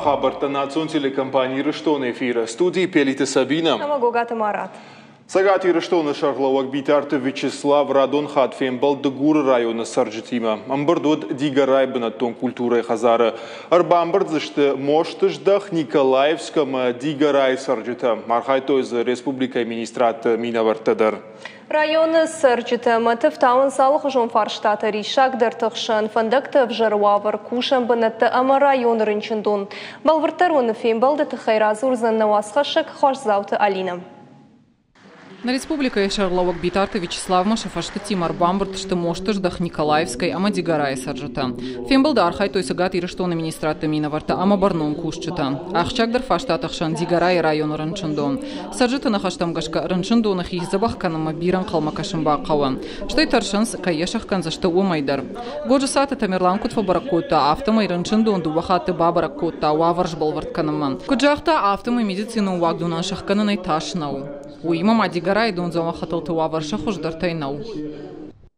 Хабӕрттӕ национ телекомпани Ирыстон эфиры. Студийы Пелиты Сабина. Ӕмӕ Гогаты Марат. Цӕгат Ирыстоны сӕргълӕууӕг Битарты Вячеслав радон хатт фембӕлд Дыгуры районы цӕрджытимӕ. Ӕмбырд уыд Дигорайы бынӕттон культурӕйы хӕдзары. Ӕрбамбырд дзы сты Мостыздӕх, Николаевск ӕмӕ Дигорайы цӕрджытӕ. Архайдтой дзы республикӕйы министрадты минӕвӕрттӕ дӕр. Районы цӕрджытӕ мӕты фтауынц алыхуызон фарстатӕ риссагдӕрты хсӕн, фӕндӕгты ӕвзӕр уавӕр, кусӕн бынӕттӕ ӕмӕ районы рынчындон. Бӕлвырддӕр уын фембӕлды тыххӕй радзурдзӕн нӕ уацхӕссӕг Хуасдзауты Алинӕ. Нӕ республикӕйы сӕргълӕууӕг Битарты Вячеславмӕ сӕ фӕстытимӕ ӕрбамбырд сты Мостыздӕх, Николаевскӕй ӕмӕ Дигорайы цӕрджытӕ. Фембӕлды архайдтой Цӕгат Ирыстоны министрадты минӕвӕрттӕ ӕмӕ бӕрнон кусджытӕ. Ахсджиагдӕр фарстаты хсӕн Дигорайы районы рынчындон. Цӕрджыты ныхӕстӕм гӕсгӕ рынчындоны хи дзӕбӕх кӕнынмӕ бирӕ ӕнхъӕлмӕ кӕсын бахъӕуы. Стӕй тӕрсынц, кӕй йӕ сӕхгӕндзысты, уымӕй дӕр. Годжысаты Тамерлан куыд фӕбӕрӕг кодта, афтӕмӕй рынчындон дыууӕ хатты бабӕрӕг кодта уавӕр сбӕлвырд кӕнынмӕ. Куыд загъта, афтӕмӕй медицинон уагдонӕн сӕхгӕнынӕй тас нӕу. Уыимӕ ма Дигорайы дондзӕуӕн хӕтӕлты уавӕр сӕ хуыздӕртӕй нӕу.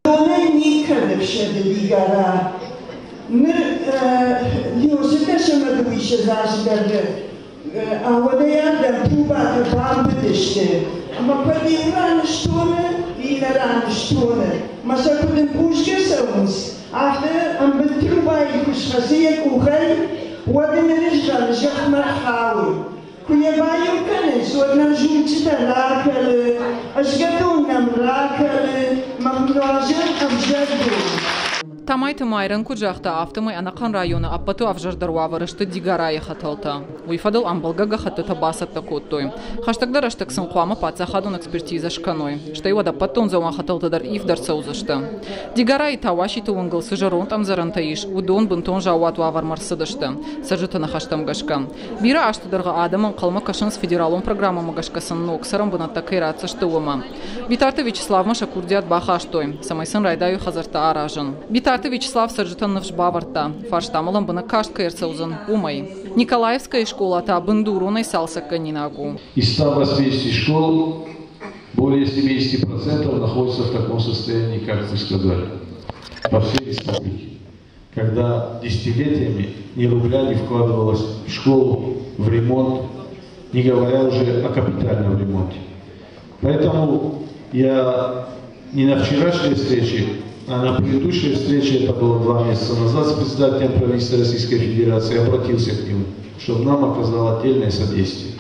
Донӕй никӕд ӕфсӕды Дигора. Ныр Иосиф ӕмӕ дыууиссӕдз азы дӕргъы Ауӕдӕй ардӕм трубатӕ бамбыдысты, ӕмӕ кӕд иу ран стоны, иннӕ ран стоны. Мӕ сӕ куыд ӕмпъузгӕ цӕуынц, афтӕ ӕмбыд трубайы куы схӕцы йӕ къухӕй, уӕд ын ӕрызгъӕлы зӕхмӕ рхауы. Куы йӕ баиу кӕнынц, уӕд нӕм зулчъытӕ ракӕлы, ӕзгӕдон нӕм ракӕлы, мӕ нуазӕн ӕвзӕр дон. Тамайты Майрӕн куыд загъта, афтӕмӕй ӕнӕхъӕн районы ӕппӕты ӕвзӕрдӕр уавӕры сты Дигорайы хӕтӕлтӕ. Уый фӕдыл ӕмбӕлгӕ гӕххӕттытӕ бацӕттӕ кодтой. Хӕстӕгдӕр рӕстӕг сын хъуамӕ паддзахадон экспертизӕ скӕной. Стӕй уӕд ӕппӕт дондзӕуӕн хӕтӕлтӕ дӕр ивд ӕрцӕудзысты. Дигорайы Тауаситы уынгыл цы зӕронд ӕмдзӕрӕнтӕ ис, уыдон бынтон заууат уавӕрмӕ ӕрцыдысты, цӕрджыты ныхӕстӕм гӕсгӕ. Бирӕ азты дӕргъы адӕм ӕнхъӕлмӕ кӕсынц федералон программӕмӕ гӕсгӕ сын ног цӕрӕнбынӕттӕ кӕй ратдзысты, уымӕ. Битарты Вячеславмӕ сӕ курдиат бахастой, цӕмӕй сын райдайой хӕдзӕрттӕ аразын. Битарты Вячеслав цӕрджытӕн ныфс бавӕрдта, фарстамӕ лӕмбынӕг каст кӕй ӕрцӕудзӕн, уымӕй. Николаевскӕйы скъола та бындуронӕй цалцӕггӕнинаг у. Из 180 школ более 70% находятся в таком состоянии, как вы сказали, по всей республике. Когда десятилетиями ни рубля не вкладывалось в школу, в ремонт, не говоря уже о капитальном ремонте. Поэтому я не на вчерашней встрече, а на предыдущей встрече, это было 2 месяца назад, с председателем правительства Российской Федерации, обратился к нему, чтобы нам оказал отдельное содействие.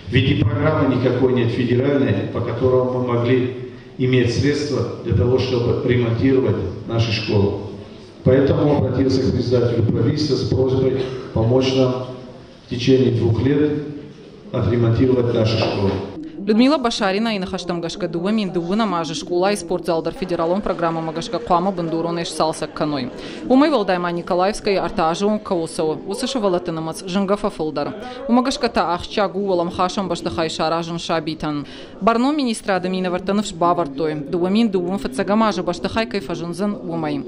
Ведь и программы никакой нет федеральной, по которой мы могли иметь средства для того, чтобы ремонтировать наши школы. Поэтому обратился к председателю правительства с просьбой помочь нам в течение 2 лет отремонтировать наши школы. Людмила Башаринайы ныхӕстӕм гӕсгӕ 2009 азы скъолайы спортзал дӕр федералон программӕмӕ гӕсгӕ хъуамӕ бындуронӕй сцалцӕг кӕной. Уымӕй уӕлдай ма Николаевскӕйы 3 азы онг кӕуыл цӕуы, уыцы сывӕллӕтты нымӕц зынгӕ фӕфылдӕр. Уымӕ гӕсгӕ та ахсджиаг у уӕлӕмхасӕн бӕстыхай саразын сабитӕн. Бӕрнон министрады минӕвӕрттӕ ныфс бавӕрдтой, 2021 азы бӕстыхай кӕй фӕзындзӕн, уымӕй.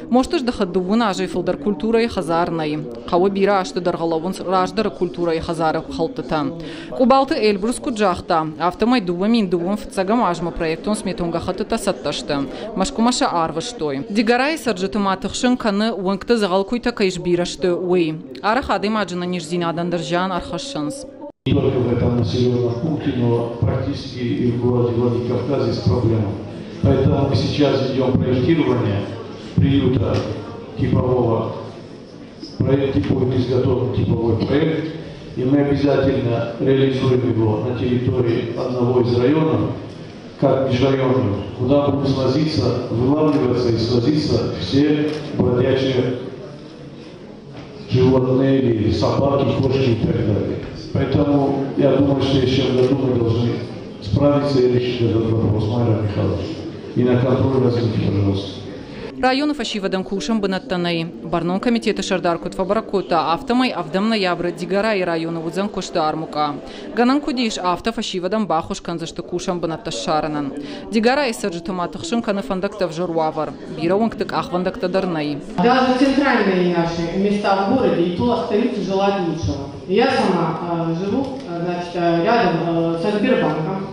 Мостыздӕхы 20 азӕй фылдӕр культурӕйы хӕдзар нӕй. Хъӕуы бирӕ азты дӕргъы лӕууынц раздӕры культурӕйы хӕдзары хӕлдтытӕ. Къубалты Эльбрус куыд загъта, афтӕмӕй 2021 азмӕ проектон сметон гӕххӕттытӕ цӕттӕ сты. Мӕскуымӕ сӕ арвыстой. Дигорайы цӕрджыты ма тыхсын кӕны, уынгты дзӕгъӕл куыйтӕ кӕй сбирӕ сты, уый. Арӕх адӕймаджы ӕнӕниздзинадӕн дӕр зиан ӕрхӕссынц. Не только в этом населенном пункте, но практически и в городе Владикавказ есть проблема. Поэтому мы сейчас ведем проектирование приюта типового. Проект будет изготовлен типовой проект, и мы обязательно реализуем его на территории одного из районов, как межрайонную, куда будут свозиться, вылавливаться и свозиться все бродячие животные или собаки, кошки и так далее. Поэтому я думаю, что еще в году мы должны справиться и решить этот вопрос, Майра Михайлович. И на контроль возьмите, пожалуйста. Районы фӕсивӕдӕн кусӕн бынӕттӕ нӕй. Бӕрнон комитеты сӕрдар куыд фӕбӕрӕг кодта, афтӕмӕй 7 ноябры Дигорайы районы уыдзӕн куысты армукъа. Гӕнӕн куыд ис, афтӕ фӕсивӕдӕн баххуыс кӕндзысты кусӕн бынӕттӕ ссарынӕн. Дигорайы цӕрджыты ма тыхсын кӕны фӕндӕгты ӕвзӕр уавӕр. Бирӕ уынгты къахвӕндӕгтӕ дӕр нӕй. Даже центральные наши места в городе и то остаются желать лучшего. Я сама живу, значит, рядом со Сбербанком.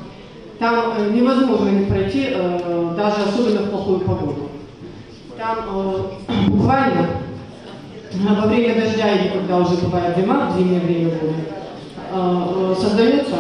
Там невозможно не пройти, даже особенно в плохую погоду. Там буквально Во время дождя или когда уже бывает зима, в зимнее время года, создается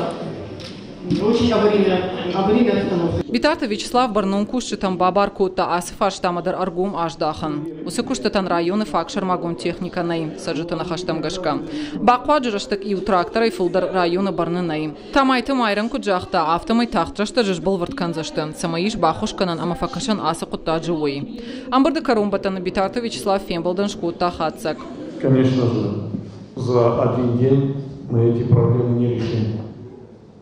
очень аварийная обстановка. Битарты Вячеслав бӕрнон кусджытӕн бабар кодта ацы фарстамӕ дӕр ӕргом аздахын. Уыцы куыстытӕн районы фаг сӕрмагонд техникӕ нӕй, цӕрджыты ныхӕстӕм гӕсгӕ. Бахъуаджы рӕстӕг иу тракторӕй фылдӕр районы бӕрны нӕй. Тамайты Майрӕн куыд загъта, афтӕмӕй тагъд рӕстӕджы сбӕлвырд кӕндзысты, цӕмӕй ис баххуыс кӕнӕн ӕмӕ фӕкӕсӕн ацы хъуыддаджы, уый. Ӕмбырды кӕронбӕттӕны Битарты Вячеслав фембӕлдӕн скодта хатдзӕг. Конечно же, за один день мы эти проблемы не решим,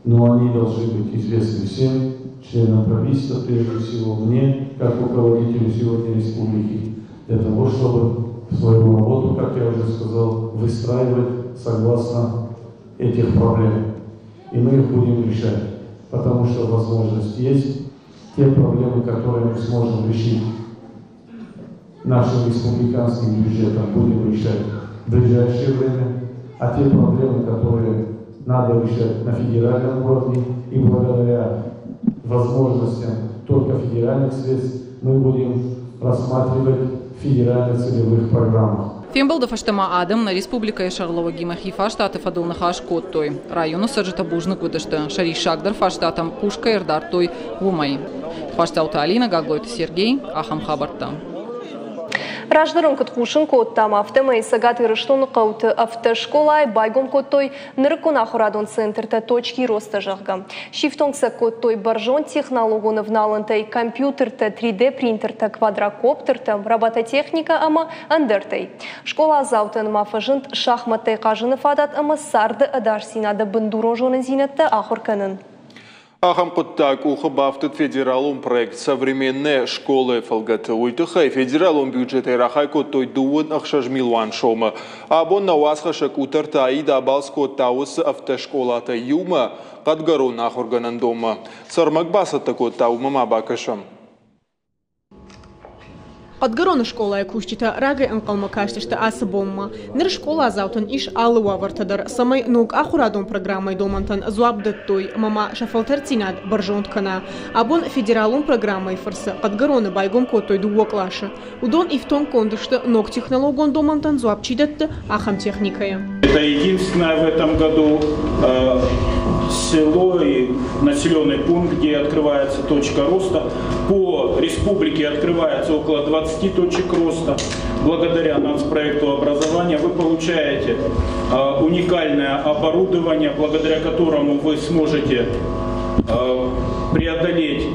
но они должны быть известны всем членам правительства, прежде всего мне, как руководителю сегодня республики, для того, чтобы свою работу, как я уже сказал, выстраивать согласно этих проблем. И мы их будем решать, потому что возможность есть. Те проблемы, которые мы сможем решить нашим республиканским бюджетом, будем решать в ближайшее время, а те проблемы, которые надо решать на федеральном уровне, и благодаря возможностям только федеральных средств мы будем рассматривать в федеральных целевых программах. Фембӕлды фӕстӕ ма адӕм нӕ республикӕйы сӕргълӕууӕгимӕ хи фарстаты фӕдыл ныхас кодтой. Районы цӕрджытӕ бузныг уыдысты, сӕ риссагдӕр фарстатӕм хъус кӕй ӕрдардтой, уымӕй. Хъуастауты Алинӕ, Гаглойты Сергей, ахӕм хабӕрттӕ. Раздӕр уын куыд хъусын кодтам, афтӕмӕй Цӕгат Ирыстоны хъӕуты автоскъолайы байгом кодтой нырыккон ахуырадон центртӕ «Точки роста», зӕгъгӕ. Сифтонг сӕ кодтой бӕрзонд технологон авналӕнтӕй: компьютертӕ, 3D-принтертӕ, квадрокоптертӕ, робототехникӕ ӕмӕ ӕндӕртӕй. Скъоладзаутӕн ма фӕзынд шахматтӕй хъазыны фадат ӕмӕ царды ӕдасдзинады бындурон зонындзинӕдтӕ ахуыр кӕнын. Ахӕм хъуыддаг къухы бафтыд федералон проект «Современная школа» фӕлгӕты. Уый тыххӕй федералон бюджетӕй рахай кодтой 26 милуан сомы. Абон нӕ уацхӕссӕг Къутӕрты Аида абалц кодта уыцы автоскъолатӕй иумӕ, Хъӕдгӕрон ахуыргӕнӕндонмӕ. Цы ӕрмӕг бацӕттӕ кодта, уымӕ ма бакӕсӕм. Хъӕдгӕроны скъолайы кусджытӕ рагӕй ӕнхъӕлмӕ кастысты ацы бонмӕ. Ныр скъоладзаутӕн ис алы уавӕртӕ дӕр, цӕмӕй ног ахуырадон программӕйы домӕнтӕн дзуапп дӕттой ӕмӕ ма сӕ фӕлтӕрддзинад бӕрзонд кӕна. Абон федералон программӕйы фӕрцы Хъӕдгӕроны байгом кодтой дыууӕ къласы. Уыдон ифтонггонд сты, ног технологон домӕнтӕн дзуапп чи дӕтты, ахӕм техникӕйӕ. Это единственное в этом году село и населенный пункт, где открывается точка роста. По республике открывается около 20 точек роста. Благодаря нацпроекту образования вы получаете уникальное оборудование, благодаря которому вы сможете преодолеть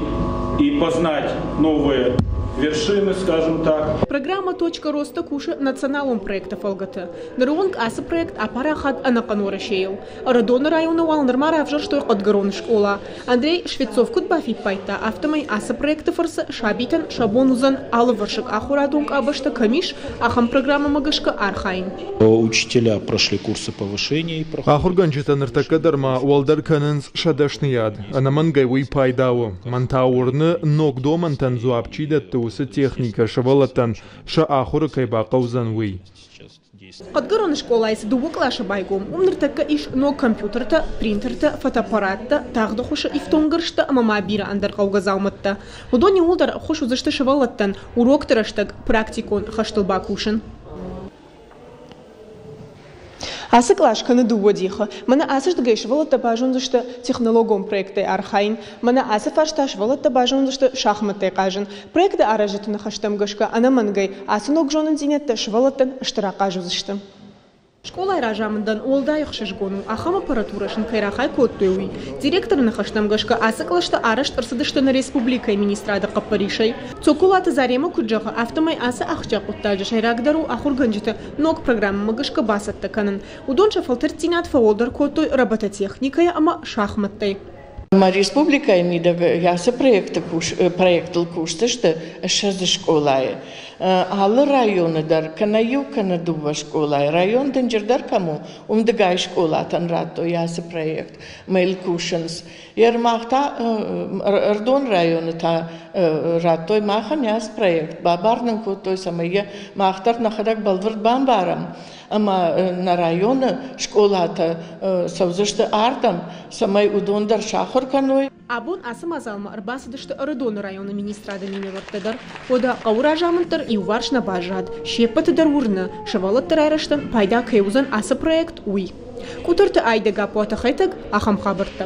и познать новые вершины, скажем так. Программӕ «Точка роста» кусы националон проекты фӕлгӕты. Ныры онг ацы проект апарахат ӕнӕхъӕн Уӕрӕсейыл. Ӕрыдоны районы уал нырма равзӕрстой Хъӕдгӕроны скъола. Андрей Швецов куыд бафиппайдта, афтӕмӕй ацы проекты фӕрцы сабитӕн сӕ бон уыдзӕн, алывӕрсыг ахуырадон къабӕзтӕ кӕм ис, ахӕм программӕмӕ гӕсгӕ архайын. Учителя прошли курсы повышения. Ахуыргӕнджытӕ ныртӕккӕ дӕр ма уӕлдӕр кӕнынц сӕ дӕсныйад. Ӕнӕмӕнгӕй уый пайда у. Мӕн та уырны, ног домӕнтӕн дзуапп чи дӕтты, уыцы техникӕ сывӕллӕттӕн сӕ ахуыры кӕй бахъӕудзӕн, уый. Хъӕдгӕроны скъолайы цы дыууӕ къласы байгом, уым ныртӕккӕ ис ног компьютертӕ, принтертӕ, фотоаппараттӕ, тагъд ӕххуысы ифтонггӕрзтӕ ӕмӕ ма бирӕ ӕндӕр хъӕугӕ дзаумӕттӕ. Уыдон иууылдӕр ӕххуыс уыдзысты сывӕллӕттӕн урокты рӕстӕг практикон хӕстыл бакусын. Ацы кълас кӕны дыууӕ дихы. Мӕнӕ ацы рдыгӕй сывӕллӕттӕ базондзысты технологон проекттӕй архайын, мӕнӕ ацы фарс та сывӕллӕттӕ базондзысты шахматтӕй хъазын. Проекты аразджыты ныхӕстӕм гӕсгӕ, ӕнӕмӕнгӕй ацы ног зонындзинӕдтӕ сывӕллӕттӕн стыр ахъаз уыдзысты. Скъолайы разамындӕн уӕлдай ӕхсызгон у, ахӕм аппаратурӕ сын кӕй рахай кодтой, уый. Директоры ныхӕстӕм гӕсгӕ, ацы кълӕстӕ арӕзт ӕрцыдысты нӕ республикӕйы министрады хъӕппӕрисӕй. Цоколаты Заремӕ куыд зӕгъы, афтӕмӕй ацы ахсджиаг хъуыддаджы сӕйрагдӕр у ахуыргӕнджыты ног программӕмӕ гӕсгӕ бацӕттӕ кӕнын. Уыдон сӕ фӕлтӕрддзинад фӕуӕлдӕр кодтой робототехникӕйӕ ӕмӕ шахматтӕй. Ма республикӕйы мидӕг ацы проекты проектыл кусдзысты 20 скъолайы. Алы районы дӕр кӕнӕ иу, кӕнӕ дыууӕ скъолайы. Район дынджырдӕр кӕм у, уым дыгай скъолатӕн радтой ацы проект, ӕмӕ йыл кусынц. Ермах та Ӕрыдон районы та радтой махӕн ацы проект, бабар нын кодтой, цӕмӕй йӕ мах дӕр нӕхӕдӕг бӕлвырд бамбарӕм. Ӕмӕ нӕ районы скъолатӕ цӕудзысты ардӕм, цӕмӕй уыдон дӕр сахуыр кӕной. Абон ацы мадзалмӕ ӕрбацыдысты Ӕрыдоны районы министрады минӕвӕрттӕ дӕр. Уӕдӕ хъӕуы разамынд дӕр иуварс нӕ баззад. Се ппӕты дӕр уырны, сывӕллӕтты райрӕзтӕн пайда кӕй уыдзӕн ацы проект, уый. Къутӕрты Айдӕ Гаппуаты Хетӕг, ахӕм хабӕрттӕ.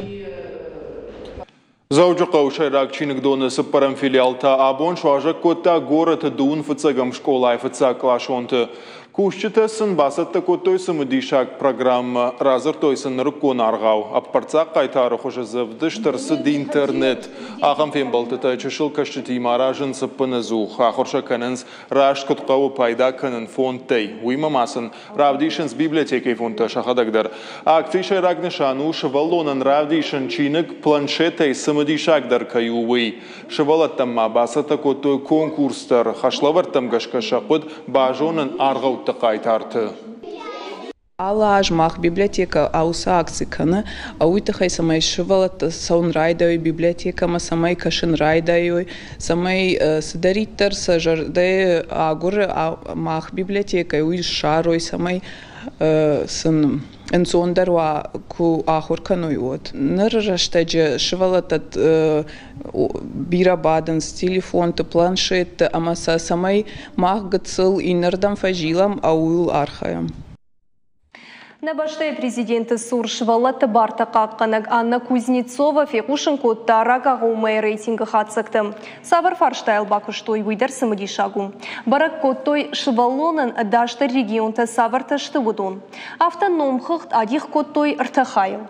Дзӕуджыхъӕуы сӕйраг чиныгдоны цыппӕрӕм филиал та абон суазӕг кодта горӕты дыууын фыццӕгӕм скъолайы фыццагкъласонты. Кусджытӕ сын бацӕттӕ кодтой цымыдисаг программӕ, радзырдтой сын нырыккон аргъау. Ӕппӕрццаг хъайтары хуызы дзы ӕвдыст ӕрцыд интернет. Ахӕм фембӕлдтытӕ чысыл кӕсджытимӕ аразынц ӕппынӕдзух. Ахуыр сӕ кӕнынц, раст куыд хъӕуы пайда кӕнын фондтӕй. Уыимӕ ма сын равдисынц библиотекӕйы фондтӕ сӕхӕдӕг дӕр. Акцийы сӕйраг нысан у сывӕллонӕн равдисын чиныг планшетӕй цымыдисагдӕр кӕй у, уый. Сывӕллӕттӕм ма бацӕттӕ кодтой конкурс дӕр. Хӕслӕвӕрдтӕм гӕсгӕ сӕ хъуыд базонын аргъӕутты хъайтарты. Алы аз мах библиотекӕ уыцы акци кӕны, уый тыххӕй, цӕмӕй сывӕллӕттӕ цӕуын райдайой библиотекӕмӕ, цӕмӕй кӕсын райдайой, цӕмӕй цыдӕриддӕр сӕ зӕрдӕйы агуры мах библиотекӕйы, уый ссарой, цӕмӕй сын ӕнцондӕр уа, куы ахуыр кӕной, уӕд. Ныры рӕстӕджы сывӕллӕттӕ бирӕ бадынц телефонты, планшетты ӕмӕ сӕ цӕмӕй мах гыццыл иннӕрдӕм фӕзилӕм, ууыл архайӕм. Нӕ бӕстӕйы президенты цур сывӕллӕтты бартӕ хъахъхъӕнӕг Анна Кузнецова фехъусын кодта рагагъоммӕйы рейтингы хатдзӕгтӕ. Цавӕр фарстайыл бакуыстой, уый дӕр цымыдисаг у. Бӕрӕг кодтой, сывӕллонӕн ӕдасдӕр регионтӕ цавӕртӕ сты, уыдон. Афтӕ номхыгъд адих кодтой ӕртӕ хайыл.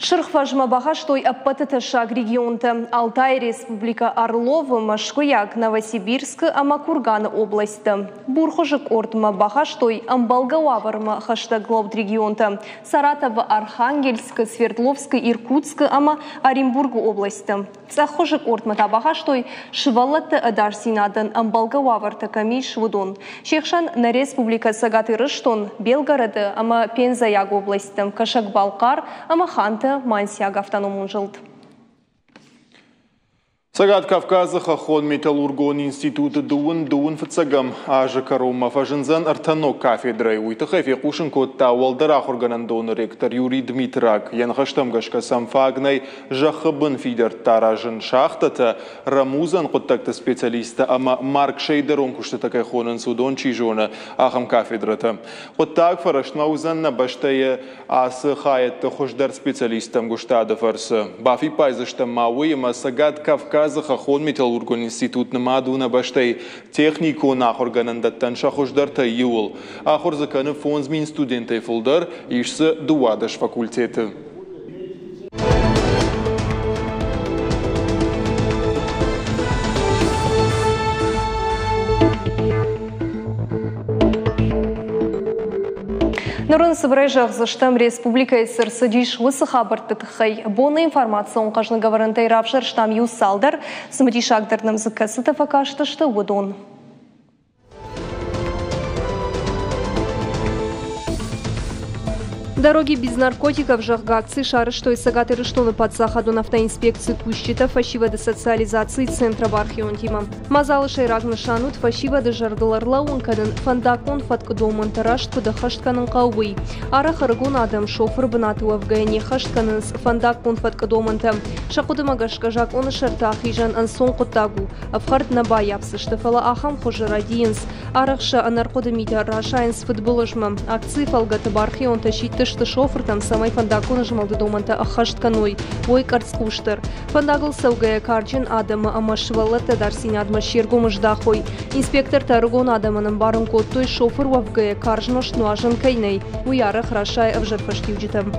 Сырх фӕзмӕ бахастой ӕппӕты тӕссаг регионтӕ Алтайы республикӕ, Орловы, Мӕскуыйаг, Новосибирскы ӕмӕ Курганы облӕсттӕ. Бурхуызы къордмӕ бахастой ӕмбӕлгӕ уавӕрмӕ хӕстӕг лӕуд регионтӕ Саратовы, Архангельскы, Свердловскы, Иркутскы ӕмӕ Оренбургы облӕсттӕ. Цъӕххуызы къордмӕ та бахастой, сывӕллӕтты ӕдасдзинадӕн ӕмбӕлгӕ уавӕртӕ кӕм ис, уыдон. Се хсӕн нӕ республикӕ Цӕгат Ирыстон, Белгороды ӕмӕ Пензӕйаг облӕсттӕм, Кӕсӕг-Балхъар ӕмӕ Ханты-Мансиаг автономон зылд. Цӕгат Кавказы хӕххон металлургон институты дыууын фыццӕгӕм азы кӕронмӕ фӕзындзӕн ӕртӕ ног кафедрӕйы. Уый тыххӕй фехъусын кодта уӕлдӕр ахуыргӕнӕндоны ректор Юрий Дмитрак. Йӕ ныхӕстӕм гӕсгӕ сӕм фаг нӕй зӕххы бын фидӕрттӕ аразын, шахтӕтӕ, рӕмудзӕн хъуыддӕгты специалисттӕ ӕмӕ маркшейдерон куыстытӕ кӕй хонынц, уыдон чи зоны, ахӕм кафедрӕтӕ. Хъуыддаг фӕрӕстмӕ уыдзӕн нӕ бӕстӕйы ацы хайӕдты хуыздӕр специалисттӕ ӕмгуыстады фӕрцы. Бафиппайдзыстӕм ма уый, ӕмӕ Цӕгат Кавказы хӕххон-металлургон институт нымад у нӕ бӕстӕйы техникон ахуыргӕнӕндӕттӕн сӕ хуыздӕртӕй иуыл. Ахуыр дзы кӕны 5000 студентӕй фылдӕр, ис дзы 12 факультеты. Ныр ын цыбырӕй зӕгъдзыстӕм, республикӕйы цы рцыдис, уыцы хабӕртты тыххӕй. Боны информацион хъӕзныгӕвӕрӕнтӕй равзӕрстам иу цалдӕр, цымыдисагдӕр нӕм дзы кӕцытӕ фӕкастысты, уыдон. Дороги без наркотиков, зӕгъгӕ, акци сарӕзтой Цӕгат Ирыстоны паддзахадон автоинспекцийы кусджытӕ фӕсивӕды социализацийы центры бархионтимӕ. Мадзалы сӕйраг нысан уыд фӕсивӕды зӕрдыл ӕрлӕууын кӕнын, фӕндаггон фӕткъы домӕнтӕ раст куыд ӕххӕст кӕнын хъӕуы, уый. Арӕх ӕрыгон адӕм шофыры бынаты уӕвгӕйӕ не ххӕст кӕнынц фӕндаггон фӕткъы домӕнтӕ. Сӕ хъуыдымӕ гӕсгӕ закъоны сӕрты ахизӕн ӕнцон хъуыддаг у, ӕфхӕрд нӕ баййафдзысты, фӕлӕ ахӕм хуызы рӕдийынц. Арӕх сӕ ӕнӕрхъуыды митӕ расайынц фыдбылызмӕ. Акцийы фӕлгӕты бархионтӕ сидтысты шофыртӕм, цӕмӕй фӕндаггон змӕлды домӕнтӕ ӕххӕст кӕной, уой къӕрцхъусдӕр. Фӕндагыл цӕугӕйӕ карджын адӕмы ӕмӕ сывӕллӕттӕ дӕрддзинадмӕ се ргом здахой. Инспектортӕ ӕрыгон адӕмӕн ӕмбарын кодтой, шофыр уӕвгӕйӕ карз нозт нуазӕн кӕй нӕй, уый арӕх расайы ӕвзӕр фӕстиуджытӕм.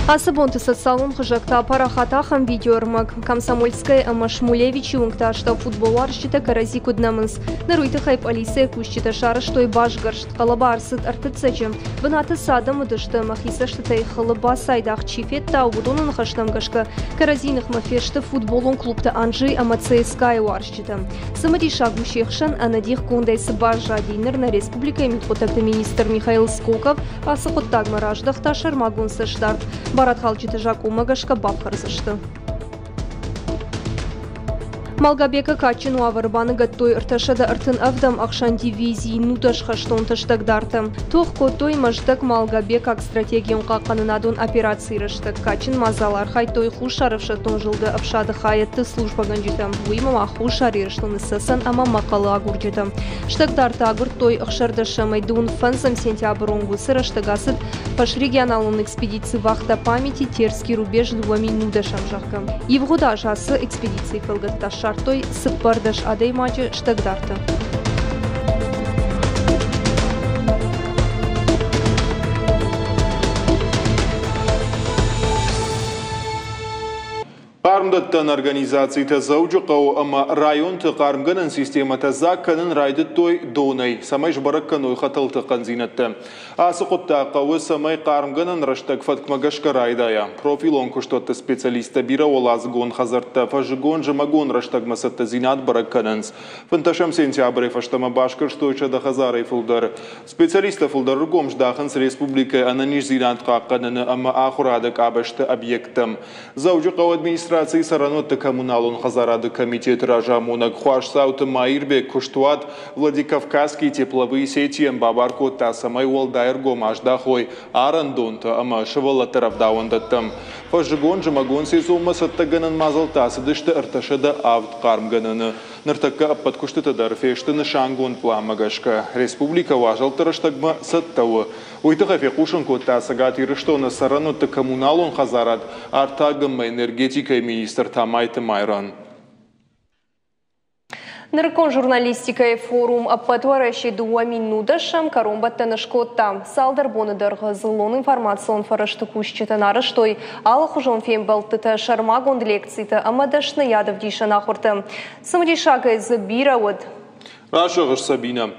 Ацы бонты социалон хызӕгты апарахат ахӕм видеоӕрмӕг. Комсомольская ӕмӕ Шмулевичы уынгты астӕу футболуарзджытӕ кӕрӕдзи куыд нӕмынц. Ныр уый тыххӕй полицийы кусджытӕ сарӕзтой басгӕрст. Хъӕлӕба ӕрцыд ӕртыццӕджы. Бынаты цы адӕм уыдысты ӕмӕ хи цӕстытӕй хылы бацайдагъ чи федта, уыдоны ныхӕстӕм гӕсгӕ кӕрӕдзи ныхмӕ фесты футболон клубтӕ Анжи ӕмӕ ЦСКА-йы уарзджытӕ. Цымыдисаг у се хсӕн ӕнӕдихгондӕй цы баззади. Ныр нӕ республикӕйы мидхъуыддӕгты министр Михаил Скоков ацы хъуыддагмӕ раздӕхта сӕрмагонд Малгобекы кадджын уавӕры баныгӕдтой 337-ӕм ӕхсӕн дивизийы 19 хӕстонты стӕгдартӕ. Тох кодтой Мӕздӕг-Малгобекаг стратегион хъахъхъӕнынадон операцийы рӕстӕг. Кадджын мадзалы архайдтой Хуссар ӕфсӕддон зылды ӕфсады хайӕдты службӕгӕнджытӕ, уыимӕ ма Хуссар Ирыстоны Цӕцӕн ӕмӕ Мӕхъӕлы агурджытӕ. Стӕгдартӕ агуырдтой 16-ӕмӕй 25 сентябры онг. Уыцы рӕстӕг ацыд фӕсрегионалон экспедици «Вахта памяти. Терский рубеж 2019-ӕм», зӕгъгӕ. Ивгъуыд аз ацы экспедицийы фӕлгӕттӕ ссардтой 14 адӕймаджы стӕгдарты. Хъармдӕттӕн организацитӕ Дзӕуджыхъӕуы ӕмӕ районты хъармгӕнӕн системӕтӕ дзаг кӕнын райдыдтой донӕй, цӕмӕй сбӕрӕг кӕной хӕтӕлты хъӕндзинӕдтӕ. Ацы хъуыддаг хъӕуы, цӕмӕй хъармгӕнӕн рӕстӕг фӕткмӕ гӕсгӕ райдайа. Профилон куыстуӕтты специалисттӕ бирӕуӕладзыгон хӕдзӕрттӕ фӕззыгон-зымӕгон рӕстӕгмӕ цӕттӕдзинад бӕрӕг кӕнынц. 15 сентябрӕй фӕстӕмӕ басгӕрстой 100 хӕдзарӕй фылдӕр. Специалисттӕ фылдӕр ӕргом здахынц республикӕйы ӕнӕниздзинад хъахъхъӕныны ӕмӕ ахуырады къабӕзты объекттӕм. Дзӕуджыхъӕуы администрацийы цӕрӕнуӕтты коммуналон хӕдзарады комитеты разамонӕг Хуасдзауты Маирбег куыстуат Владикавказские тепловые сети-йӕн бабар кодта, цӕмӕй уӕлдай ӕргом аздахой арӕндонтӕ ӕмӕ сывӕллӕтты рӕвдауӕндӕттӕм. Фӕззыгон-зымӕгон сезонмӕ цӕттӕгӕнӕн мадзӕлттӕ ацыдысты 307 хъармгӕнӕны. Ныртӕккӕ ӕппӕт куыстытӕ дӕр фесты нысангонд пъланмӕ гӕсгӕ. Республикӕ уазӕлтты рӕстӕгмӕ цӕттӕ у. Уый тыххӕй фехъусын кодта Цӕгат Ирыстоны цӕрӕнуӕтты коммуналон хӕдзарад, артаг ӕмӕ энергетикӕйы министр Тамайты Майран. Нырыккон журналистикӕйы форум Ӕппӕт Уӕрӕсе 2019-ӕм кӕронбӕттӕн скодта. Цалдӕр боны дӕргъы дзыллон информацион фӕрӕзты кусджытӕн арӕзтой алыхуызон фембӕлдтытӕ, сӕрмагонд лекцитӕ ӕмӕ дӕсныйадӕвдисӕн ахуыртӕ. Цымыдисагӕй дзы бирӕ уыд. Рӕсугъд Сабинӕ.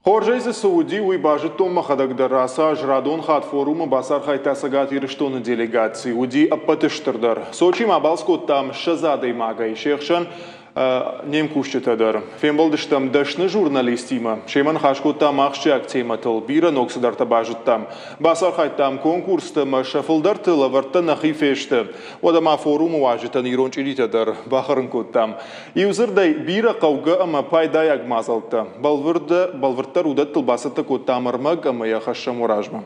Хорзӕй дзы цы уыди, уый базыдтон мӕхӕдӕг дӕр. Ацы аз радон хатт форумы бацархайдта Цӕгат Ирыстоны делегаци. Уыди ӕппӕты стырдӕр. Сочимӕ абалц кодтам 20 адӕймагӕй, се хсӕн не мкусджытӕ дӕр. Фембӕлдыстӕм дӕсны журналистимӕ. Семӕ ныхас кодтам ахсджиаг темӕтыл, бирӕ ног цыдӕртӕ базыдтам. Бацархайдтам конкурсты ӕмӕ сӕ фылдӕрты лӕвӕрттӕ нӕхи фесты. Уӕдӕ ма форумы уазджытӕн ирон чъиритӕ дӕр бахӕрын кодтам. Иу дзырдӕй, бирӕ хъӕугӕ ӕмӕ пайдайаг мадзӕлттӕ. Бӕлвырддӕр уыдӕттыл бацӕттӕ кодтам ӕрмӕг ӕмӕ йӕ хӕссӕм уӕ размӕ.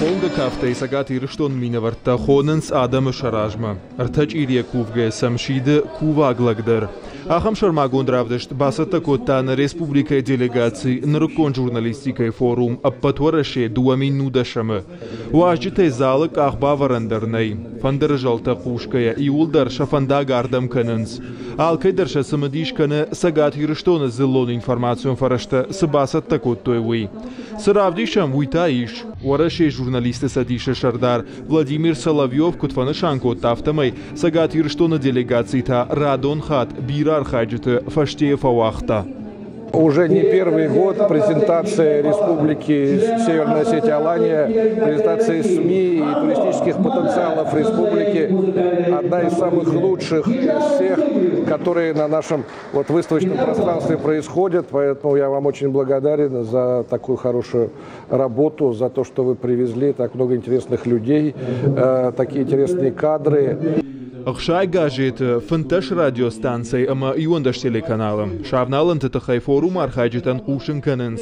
Хонгӕ кафтӕй Цӕгат Ирыстоны минӕвӕрттӕ хонынц адӕмы сӕ размӕ. Ӕртӕ чъирийӕ кувгӕйӕ сӕм сиды кувӕг лӕг дӕр. Ахӕм сӕрмагонд равдыст бацӕттӕ кодта нӕ республикӕйы делегаци нырыккон журналистикӕйы форум Ӕппӕт Уӕрӕсе 2019-ы. Уазджытӕй залы къахбавӕрӕн дӕр нӕй. Фӕндыры зӕлтӕ хъусгӕйӕ иууылдӕр сӕ фӕндаг ардӕм кӕнынц. Алкӕй дӕр сӕ цымыдис кӕны Цӕгат Ирыстоны дзыллон информацион фӕрӕзтӕ цы бацӕттӕ кодтой, уый. Цы равдисӕм, уый та ис. Уӕрӕсейы журналистты цӕдисы сӕрдар Владимир Соловьев куыд фӕнысан кодта, афтӕмӕй Цӕгат Ирыстоны делегаци та радон хатт бирӕ архайджыты фӕстейы фӕуагъта. Уже не первый год презентация Республики Северная Осетия-Алания, презентация СМИ и туристических потенциалов республики одна из самых лучших из всех, которые на нашем вот выставочном пространстве происходят. Поэтому я вам очень благодарен за такую хорошую работу, за то, что вы привезли так много интересных людей, такие интересные кадры. Ӕхсай газеты, 15 радиостанцӕйы ӕмӕ 11 телеканалы. Сӕвналӕнты тыххӕй форумы архайджытӕн хъусын кӕнынц.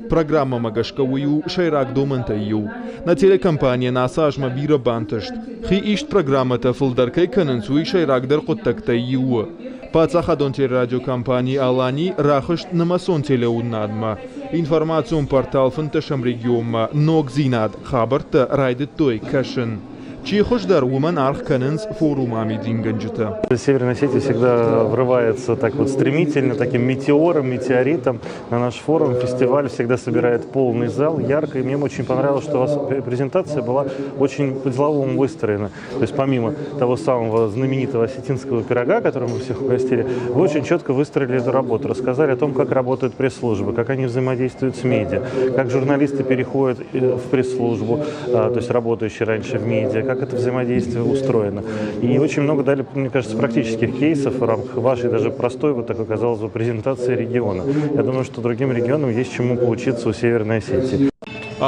Программӕмӕ гӕсгӕ уый у сӕйраг домӕнтӕй иу. Нӕ телекомпанийӕн ацы азмӕ бирӕ бантыст. Хи ист программӕтӕ фылдӕр кӕй кӕнынц, уый сӕйрагдӕр хъуыддӕгтӕй иу у. Паддзахадон телерадиокомпани «Алани» рахызт нымӕцон телеуынынадмӕ. Информацион портал 15-ӕм регионмӕ ногдзинад хабӕрттӕ райдыдтой кӕсын. Чи хуыздӕр, уымӕн аргъ кӕнынц форумы амидингӕнджытӕ. Северная Осетия всегда врывается так вот стремительно, таким метеором, метеоритом на наш форум. Фестиваль всегда собирает полный зал, ярко. И мне очень понравилось, что у вас презентация была очень по-деловому выстроена. То есть помимо того самого знаменитого осетинского пирога, которым мы всех угостили, вы очень четко выстроили эту работу, рассказали о том, как работают пресс-службы, как они взаимодействуют с медиа, как журналисты переходят в пресс-службу, то есть работающие раньше в медиа, как это взаимодействие устроено. И очень много дали, мне кажется, практических кейсов в рамках вашей даже простой, вот такой, казалось бы, презентации региона. Я думаю, что другим регионам есть чему поучиться у Северной Осетии.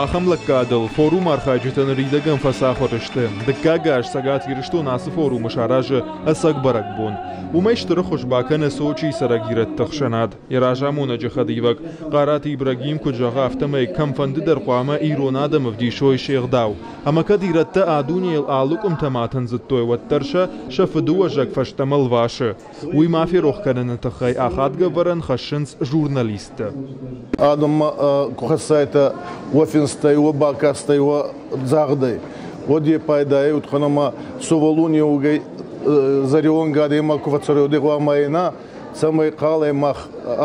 Ахӕм лӕггадыл форумы архайджытӕ ныридӕгӕн фӕцахуыр сты. Дыккаг аз Цӕгат Ирыстон ацы форумы саразы ӕцӕг бӕрӕгбон. Уымӕй стыр ӕххуыс бакӕны Сочийы цӕрӕг ирӕтты ӕхсӕнад. Йӕ разамонӕджы хӕдивӕг Хъараты Ибрагим куыд зӕгъы, афтӕмӕй кӕмфӕнды дӕр хъуамӕ ирон адӕм ӕвдисой се гъдау. Ӕмӕ кӕд ирӕттӕ а дунейыл алы къуымтӕм атындзыдтой, уӕддӕр сӕ сӕ фыдыуӕзӕг фӕстӕмӕ лвасы. Уый ма ферох кӕныны тыххӕй ахадгӕ ӕвӕрӕн хӕссынц журналисттӕ. Адӕммӕ куы хӕссайтӕ уӕ финстӕй, уӕ бакастӕй, уӕ загъдӕй, уӕд е пайдайӕй утхӕн ӕма сувӕллон еугӕй зӕриуӕнгӕ адӕймаг ку фӕццӕруй, гъуамӕ ӕна, цӕмӕй хъалӕй мах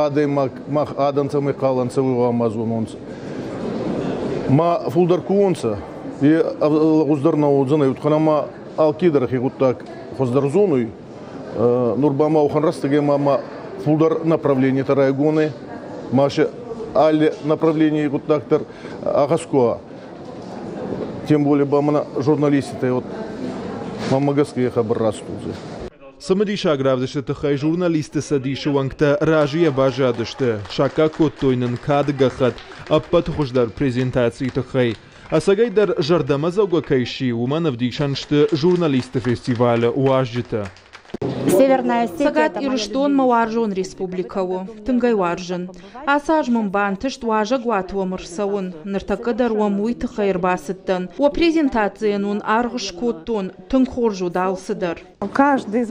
адӕймаг, мах адӕм цӕмӕй хъал ӕнцӕ, уой гъӕуама зононцӕ. Ма фулдӕр ку уонцӕ, е лӕгъуздӕр нӕ уодзӕнӕй, утхӕн ӕма алкедӕр ӕхе гъуддаг хуӕздӕр зонуй. Нур ба ма уӕхӕн рӕстӕги ма ма фулдӕр направленийтӕ райгон ма се алли направлений гъуддаг дӕр агъаз ку уа. Тем более ба мӕнӕ журналиститӕ вот мӕнмӕ гӕсгӕ хабар раст уодзӕй. Цымыдисаг равдысты тыххӕй журналистты цӕдисы уӕнгтӕ разыйӕ баззадысты. Саккаг кодтой нын кады гӕххӕтт ӕппӕты хуыздӕр презентацийы тыххӕй. Ӕцӕгӕйдӕр зӕрдӕмӕдзӕугӕ кӕй сси, уымӕн ӕвдисӕн сты журналистты фестивалы уазджытӕ. Цӕгат Ирыстон мӕ уарзон республикӕ у. Тынг ӕй уарзын. Ацы аз мын бантыст уазӕгуаты уӕм ӕрцӕуын. Ныртӕккӕ дӕр уӕм уый тыххӕй ӕрбацыдтӕн. Уӕ презентацийӕн уын аргъ скодтон. Тынг хорз уыд алцыдӕр.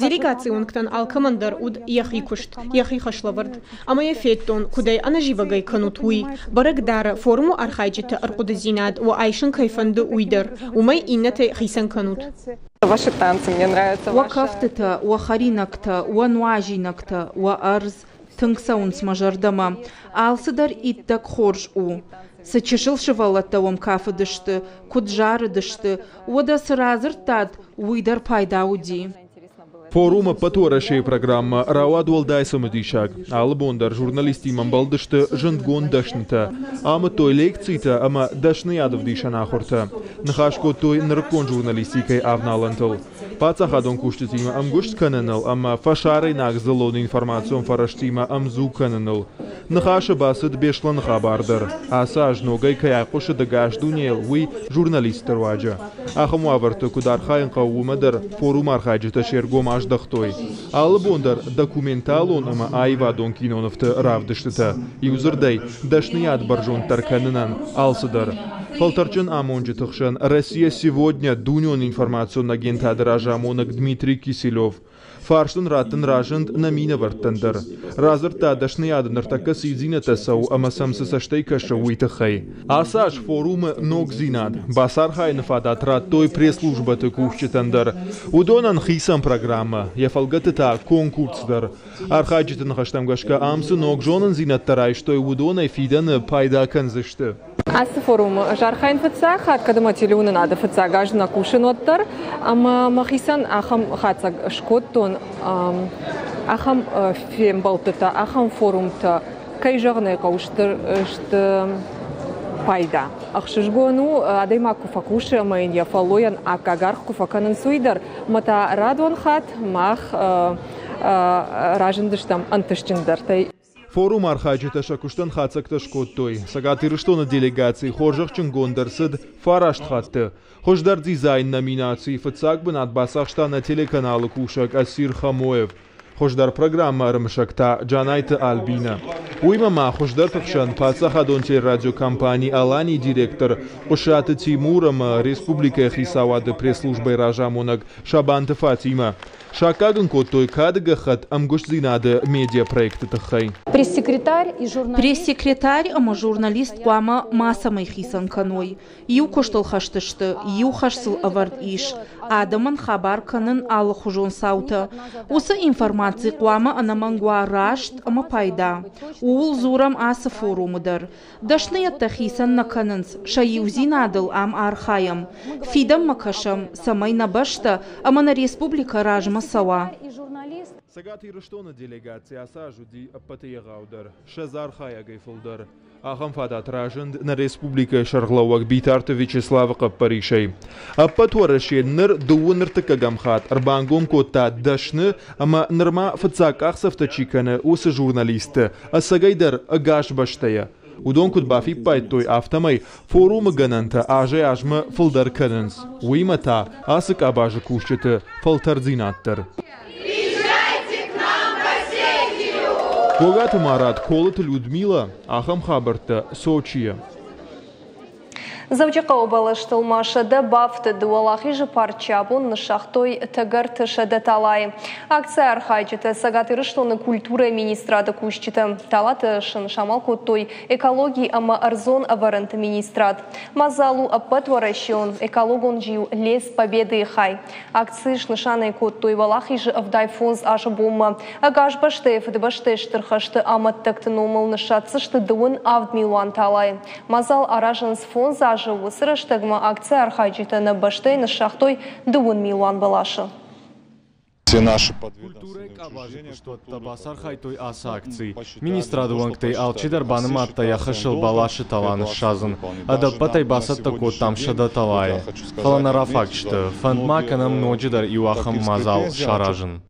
Делегацийы уӕнгтӕн алкӕмӕн дӕр уыд йӕхи куыст, йӕхи хӕслӕвӕрд. Ӕмӕ йӕ федтон, куыд ӕй ӕнӕзивӕгӕй кӕнут, уый. Бӕрӕг дары, форумы архайджыты ӕрхъуыдыдзинад уӕ айсын кӕй фӕнды, уый дӕр. Уымӕй иннӕтӕй хицӕн кӕнут. Ваши танцы мне нравятся. Уӕ кӕфтытӕ, уӕ хӕринӕгтӕ, уӕ нуазинӕгтӕ, уӕ ӕрдз тынг цӕуынц мӕ зӕрдӕмӕ. Алцыдӕр иттӕг хорз у. Цы чысыл сывӕллӕттӕ уӕм кафыдысты, куыд зарыдысты, уӕдӕ цы радзырдтат, уый дӕр пайда уыди. Форум ӕппӕт Уӕрӕсейы программӕ рауад уӕлдай цымыдисаг. Алы бон дӕр журналисттимӕ ӕмбӕлдысты зындгонд дӕснытӕ, амыдтой лекцитӕ ӕмӕ дӕсныйадӕвдисӕн ахуыртӕ. Ныхас кодтой нырыккон журналистикӕйы авналӕнтыл, паддзахадон кусджытимӕ ӕмгуыст кӕныныл ӕмӕ фӕсарӕйнаг дзыллон информацион фӕрӕзтимӕ ӕмдзу кӕныныл. Ныхасы бацыд Беслӕны хабар дӕр. Ацы аз ногӕй кӕй айхъуысыд ӕгас дунейыл, уый журналистты руаджы. Ахӕм уавӕрты куыд архайын хъӕуы, уымӕ дӕр форумы архайджытӕ се ргом аздӕхтой. Алы бон дӕр документалон ӕмӕ аивадон кинонывты равдыстытӕ. Иудзырдӕй, дӕсныйад бӕрзонддӕр кӕнынӕн алцыдӕр. Фӕлтӕрджын амонджыты хсӕн «Россия сегодня» дунеон информацион агентады разамонӕг Дмитрий Киселев. Фарст ын раттын разынд нӕ минӕвӕрттӕн дӕр. Радзырдта, дӕсныйады ныртӕккӕ цы ивдзинӕдтӕ цӕуы ӕмӕ сӕм цы цӕстӕй кӕсы, уый тыххӕй. Ацы аз форумы ногдзинад бацархайыны фадат радтой пресс-службӕты кусджытӕн дӕр. Уыдонӕн хицӕн программӕ, йӕ фӕлгӕты та конкурс дӕр. Архайджыты ныхӕстӕм гӕсгӕ ам цы ног зонындзинӕдтӕ райстой, уыдонӕй фидӕны пайда кӕндзысты. Ацы форумы ӕз архайын фыццаг хатт, кӕд ӕмӕ телеуынынады фыццаг аз нӕ кусын, уӕддӕр. Ӕмӕ мӕхицӕн ахӕм хатдзӕг скодтон, ахӕм фембӕлдтытӕ, ахӕм форумтӕ, кӕй зӕгъын ӕй хъӕуы, сты пайда. Ӕхсызгон у, адӕймаг куы фӕкусы ӕмӕ йын йӕ фӕллойӕн аккаг аргъ куы фӕкӕнынц, уый дӕр. Ӕмӕ та радон хатт мах разындыстӕм ӕнтыстджындӕртӕй. Форумы архайджытӕ сӕ куыстӕн хатдзӕгтӕ скодтой. Цӕгат Ирыстоны делегаци хорзӕхджынгонд ӕрцыд фараст хатты. Хуыздӕр дизайн номинацийы фыццаг бынат бацахста нӕ телеканалы кусӕг Асир Хамоев. Хуыздӕр программӕ ӕрымысӕг та Джанайты Альбинӕ. Уыимӕ ма хуыздӕрты хсӕн паддзахадон телерадиокомпани «Алани» директор Хъуысаты Тимур ӕмӕ республикӕйы хицауады пресс-службӕйы разамонӕг Сабанты Фатимӕ. Саккаг ын кодтой кады гӕххӕтт ӕмгуыстдзинады медиапроекты тыххӕй. Пресс-секретарь ӕмӕ журналист хъуамӕ мацӕмӕй хицӕн кӕной. Иу куыстыл хӕст сты, иу хӕс сыл ӕвӕрд ис. Адӕмӕн хабар кӕнын алыхуызон цаутӕ. Уыцы информаци хъуамӕ ӕнӕмӕнг уа раст ӕмӕ пайда. Ууыл дзурӕм ацы форумы дӕр. Дӕсныйӕдтӕ хицӕн нӕ кӕнынц, сӕ иудзинадыл ам архайӕм. Фидӕнмӕ кӕсӕм, цӕмӕй нӕ бӕстӕ ӕмӕ нӕ республикӕ размӕ цӕуа. Цӕгат Ирыстоны делегаци ацы аз уыди ӕппӕты егъаудӕр, 20 архайӕгӕй фылдӕр. Ахӕм фадат разынд нӕ республикӕйы сӕргълӕууӕг Битарты Вячеславы хъӕппӕрисӕй. Ӕппӕт Уӕрӕсе ныр дыууын ӕртыккӕгӕм хатт ӕрбангом кодта дӕсны ӕмӕ нырма фыццаг къахдзӕфтӕ чи кӕны, уыцы журналистты, ӕцӕгӕйдӕр ӕгас бӕстӕйӕ. Уыдон куыд бафиппайдтой, афтӕмӕй форумы гӕнӕнтӕ азӕй-азмӕ фылдӕр кӕнынц. Уыимӕ та ацы къабазы кусджыты фӕлтӕрддзинад дӕр. Гогаты Марат, Колыты Людмила, ахӕм хабӕрттӕ Сочийӕ. Дзӕуджыхъӕуы бӕлӕстыл ма 100 бафтыд. Уӕлахизы парчы абон ныссагътой тӕгӕрты 100 талайы. Акцийы архайджытӕ Цӕгат Ирыстоны культурӕйы министрады кусджытӕ. Талаты сын самал кодтой экологи ӕмӕ ӕрдзон ӕвӕрӕнты министрад. Мадзал у ӕппӕтуӕрӕсеон экологон зиу Лес Победы-йы хай. Акци снысан кодтой Уӕлахизы 75 азы бонмӕ. Ӕгас бӕстӕйы Фыдыбӕстӕйы Стыр хӕсты амӕттӕгты номыл ныссадздзысты 17 милуан талайы. Мадзал аразынц 5 азы. Уыцы рӕстӕгмӕ акцийы архайджытӕ нӕ бӕстӕйы ныссагътой 2 милуан бӕласы. Все наши Культурӕйы къабазы куыстуӕттӕ бацархайдтой ацы акцийы. Министрады уӕнгтӕй алчидӕр банымадта йӕ хӕсыл бӕласы тала ныссадзын. Ӕдӕппӕтӕй бацӕттӕ кодтам 100 талайы. Фӕлӕ нӕ рафаг сты. Фӕнд ма кӕнӕм ноджыдӕр иу ахӕм мадзал саразын.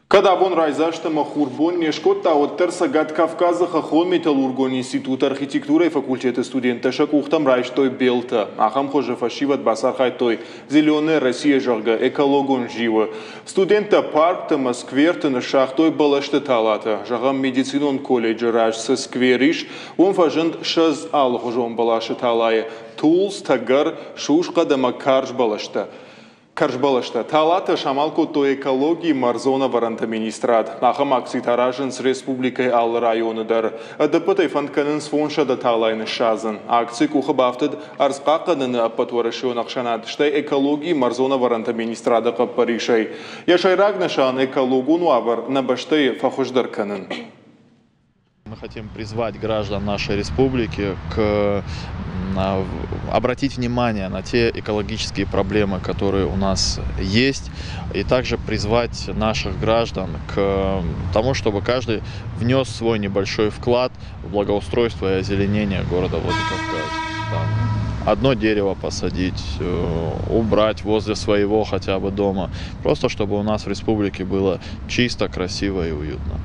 Кӕд абон райдзаст ӕмӕ хурбон не скодта, уӕддӕр Цӕгат Кавказы хӕххон-металлургон институты архитектурӕйы факультеты студенттӕ сӕ къухтӕм райстой белтӕ. Ахӕм хуызы фӕсивӕд бацархайдтой «Зеленая Россия», зӕгъгӕ, экологон зиуы. Студенттӕ паркты ӕмӕ скверты ныссагътой бӕлӕсты талатӕ. Зӕгъӕм, медицинон колледжы раз цы сквер ис, уым фӕзынд 20 алыхуызон бӕласы талайы – тулдз, тӕгӕр, сусхъӕд ӕмӕ карз бӕлӕстӕ. Кӕрзбӕлӕстӕ талатӕ самал кодтой экологийы ӕрдзон ӕвӕрӕнты министрад. Ахӕм акцитӕ аразынц республикӕйы алы районы дӕр. Ӕдӕппӕтӕй фӕнд кӕнынц 500 талайы ныссадзын. Акци къухы бафтыд ӕрдзхъахъхъӕныны ӕппӕтуӕрӕсеон ӕхсӕнад, стӕй экологийы ӕрдзон ӕвӕрӕнты министрады хъӕппӕрисӕй. Йӕ сӕйраг нысан экологон уавӕр нӕ бӕстӕйы фӕхуыздӕр кӕнын. Мы хотим призвать граждан нашей республики к обратить внимание на те экологические проблемы, которые у нас есть, и также призвать наших граждан к тому, чтобы каждый внес свой небольшой вклад в благоустройство и озеленение города Владикавказ. Там, одно дерево посадить, убрать возле своего хотя бы дома, просто чтобы у нас в республике было чисто, красиво и уютно.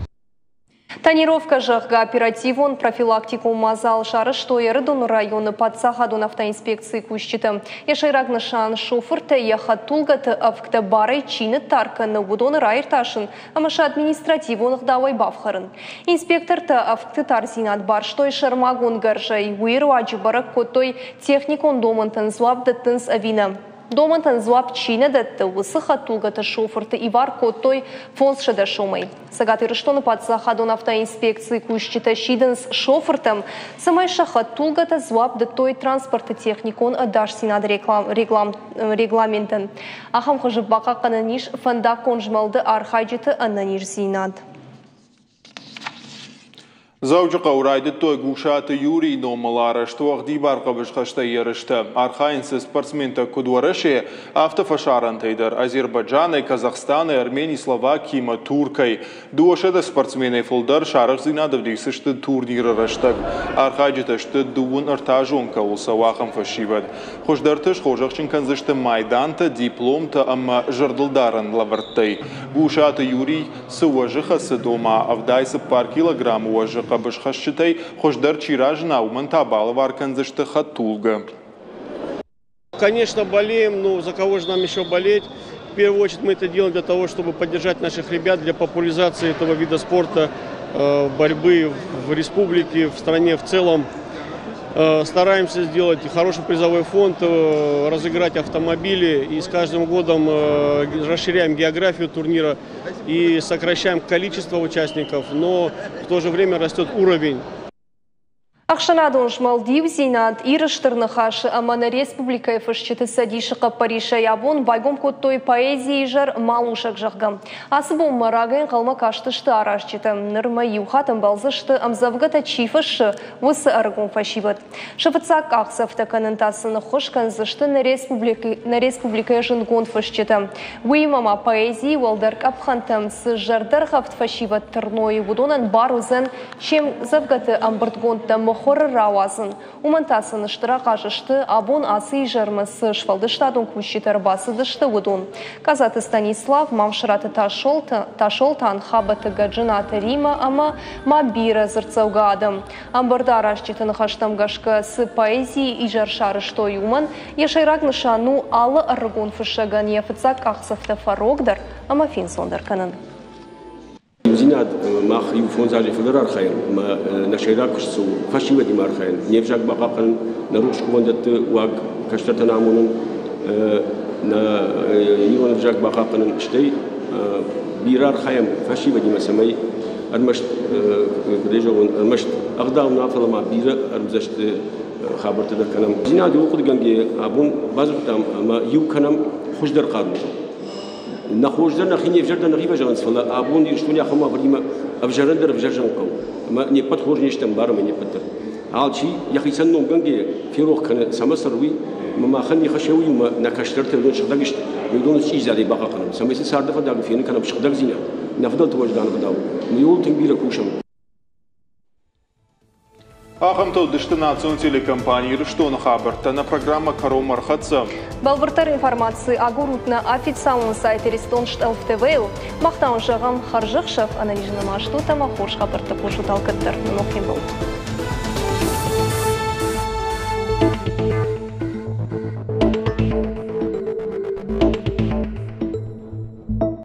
Тонировкӕ, зӕгъгӕ, оперативон профилактикон мадзал сарӕзтой Ӕрыдоны районы паддзахадон автоинспекцийы кусджытӕ. Йӕ сӕйраг нысан шофыртӕ йӕ хӕдтулгӕты ӕвгтӕ барӕй чи ныттар кӕны, уыдоны раиртасын ӕмӕ сӕ административон ӕгъдауӕй бафхӕрын. Инспектортӕ ӕвгты тардзинад барстой сӕрмагонд гӕрзӕй, уый руаджы бӕрӕг кодтой, техникон домӕнтӕн дзуапп дӕттынц ӕви нӕ. Домӕнтӕн дзуапп чи нӕ дӕтты, уыцы хӕдтулгӕты шофырты ивар кодтой 500 сомӕй. Цӕгат Ирыстоны паддзахадон автоинспекцийы кусджытӕ сидынц шофыртӕм, цӕмӕй сӕ хӕдтулгӕтӕ дзуапп дӕттой транспорты техникон ӕдасдзинады регламентӕн. Ахӕм хуызы бахъахъхъӕнӕн ис фӕндаггон змӕлды архайджыты ӕнӕниздзинад. Дзӕуджыхъӕуы райдыдтой Гусаты Юрийы номыл арӕзт уӕгъдибар хъӕбысхӕстӕй ерыстӕ. Архайынц дзы спортсментӕ куыд Уӕрӕсе, афтӕ фӕсарӕнтӕй дӕр Азербайджанӕй, Казахстанӕй, Армени, Словаки ӕмӕ Туркӕй. 200 спортсменӕй фылдӕр сӕ арӕхстдзинад ӕвдисдзысты турниры рӕстӕг. Архайджытӕ сты 33 азон кӕуыл цӕуы, ахӕм фӕсивӕд. Хуыздӕрты схорзӕхджын кӕндзысты майдантӕ, дипломтӕ ӕмӕ зӕрдылдарӕн лӕвӕрттӕй. Гусаты Юрий цы уӕзы хӕцыд, ома 74 килограммы уӕзы хъӕбысхӕсджытӕй хуыздӕр чи разына, уымӕн та балӕвар кӕндзысты хӕдтулгӕ. Конечно, болеем, но за кого же нам еще болеть? В первую очередь мы это делаем для того, чтобы поддержать наших ребят, для популяризации этого вида спорта, борьбы в республике, в стране в целом. Стараемся сделать хороший призовой фонд, разыграть автомобили. И с каждым годом расширяем географию турнира и сокращаем количество участников, но в то же время растет уровень. Ӕхсӕнадон змӕлд Иудзинад, Иры Стыр Ныхасы ӕмӕ нӕ республикӕйы фысджыты цӕдисы хъӕппӕрисӕй абон байгом кодтой поэзийы изӕр Малусӕг, зӕгъгӕ. Ацы бонмӕ рагӕй ӕнхъӕлмӕ кастысты аразджытӕ. Нырмӕ иу хатт ӕмбӕлдзысты, ӕмдзӕвгӕтӕ чи фыссы, уыцы ӕрыгон фӕсивӕд. Сӕ фыццаг къахдзӕфтӕ кӕнын та сын ӕххуыс кӕндзысты нӕ республикӕйы зындгонд фысджытӕ. Уыимӕ ма поэзийы уӕлдӕр къӕпхӕнтӕм цы зӕрдӕргъӕвд фӕсивӕд тырной, уыдонӕн бар уыдзӕн се мдзӕвгӕты ӕмбырдгондтӕ мыхуыр мыхуыры рауадзын. Уымӕн та сын стыр ахъаз сты, абон ацы изӕрмӕ цы сфӕлдыстадон кусджытӕ ӕрбацыдысты, уыдон. Къадзаты Станислав, Мамсыраты Тасолтан, Хабӕты Гӕджынаты Римӕ ӕмӕ ма бирӕ дзырддзӕугӕ адӕм. Ӕмбырды аразджыты ныхӕстӕм гӕсгӕ, цы поэзийы изӕр сарӕзтой, уымӕн йӕ сӕйраг нысан у алы ӕрыгон фыссӕгӕн йӕ фыццаг къахдзӕфтӕ фӕрогдӕр ӕмӕ фенцондӕр кӕнын. Иудзинад мах иу фондз азӕй фылдӕр архайӕм ӕмӕ нӕ сӕйраг куыст цы у, фӕсивӕдимӕ архайын, не взаг бахъахъхъӕнын, нӕ рухс кувӕндӕтты уаг кӕстӕртӕн амонын, нӕ ирон ӕвзаг бахъахъхъӕнын, стӕй бирӕ архайӕм фӕсивӕдимӕ, цӕмӕй ӕрмӕст, куыдӕй зӕгъон, ӕрмӕст ӕгъдау нӕ, фӕлӕ ма бирӕ ӕрмдзӕсты хабӕрттӕ дӕр кӕнӕм. Дзинад иу хъуыдыгӕнгӕ абон бадзырдтам ӕмӕ иу кӕнӕм хуыздӕр хъарутыл. Нӕ хорз дӕр нӕхи, не взӕр дӕр нӕхи фӕзӕгъынц, фӕлӕ абон Ирыстоны ахӕм уавӕримӕ ӕвзӕрӕн дӕр ӕвзӕр зӕгъын хъӕуы. Ӕмӕ не ппӕт хорз не стӕм, барӕм не ппӕт дӕр. Алчи йӕхицӕн номгӕнгӕ ферох кӕны, цӕмӕ цӕры, уый. Ӕмӕ махӕн не хӕс уый у, ӕмӕ нӕ кӕстӕртӕ уыдон сыгъдӕг сты, уыдоны чъизиадӕй бахъахъхъӕнӕм, цӕмӕй сын царды фӕндагыл фенын кӕнӕм сыгъдӕгдзинад, нӕ фыдӕлты уӕздан ӕгъдау. Ууыл тынг бирӕ кусӕм. Ахӕмтӕ уыдысты национ телекомпани Ирыстоны хабӕрттӕ. Нӕ программӕ кӕронмӕ ӕрхӕццӕ. Бӕлвырддӕр информаци агурут нӕ официалон сайт Иристон Штълф ТВ-йыл. Мах та уын зӕгъӕм хӕрзӕхсӕв, ӕнӕниз нӕма стут ӕмӕ хорз хабӕрттӕ хъусут алкӕддӕр. Ног фембӕлд.